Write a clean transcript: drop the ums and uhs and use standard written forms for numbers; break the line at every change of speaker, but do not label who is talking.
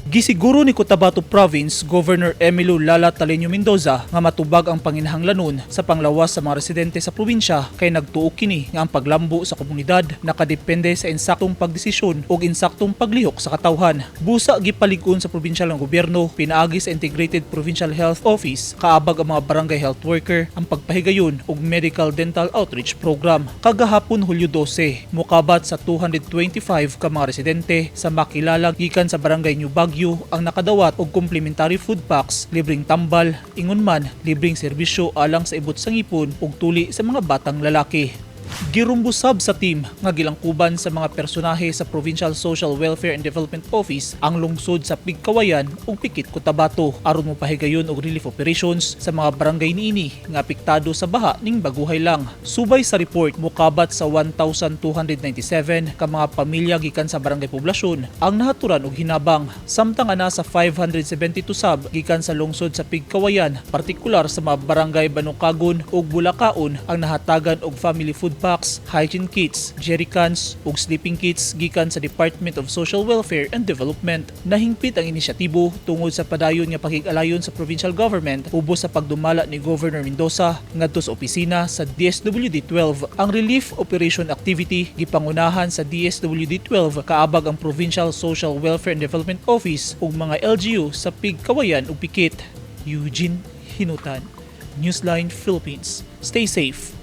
Gisiguro ni Cotabato Province Governor Emilio Lala Taleño Mendoza nga matubag ang panginahanglanon sa panglawas sa mga residente sa probinsya kay nagtuo kini nga ang paglambo sa komunidad nakadepende sa insaktong pagdesisyon ug insaktong paglihok sa katawhan. Busa gipalig-on sa probinsyal nga gobyerno pinaagi sa Integrated Provincial Health Office kaabag ang mga barangay health worker ang pagpahigayon og medical dental outreach program. Kagahapon, Hulyo 12, mukabat sa 225 ka mga residente sa makilala gikan sa Barangay New Baguio ang nakadawat og complimentary food packs, libreng tambal, ingon man libreng serbisyo alang sa ibot sa ngipon ug tuli sa mga batang lalaki. Girumbo sab sa team nga gilangkuban sa mga personahe sa Provincial Social Welfare and Development Office ang lungsod sa Pigkawayan ug Pikit, Cotabato aron mopahigayon og relief operations sa mga barangay niini nga apektado sa baha ning baguhay lang. Subay sa report, mukabat sa 1,297 ka mga pamilya gikan sa Barangay Poblasyon ang nahaturan og hinabang, samtang ana sa 572 sab gikan sa lungsod sa Pigkawayan, partikular sa mga barangay Banukagon ug Bulakaon, ang nahatagan og family food packs, hygiene kits, jerrycans ug sleeping kits gikan sa Department of Social Welfare and Development. Nahingpit ang inisyatibo tungod sa padayon nga pakig-alayon sa provincial government ubos sa pagdumala ni Governor Mendoza ngadto sa opisina sa DSWD 12. Ang relief operation activity gipangunahan sa DSWD 12 kaabag ang Provincial Social Welfare and Development Office ug mga LGU sa Pigkawayan ug Pikit. Eugene Hinutan, Newsline Philippines. Stay safe.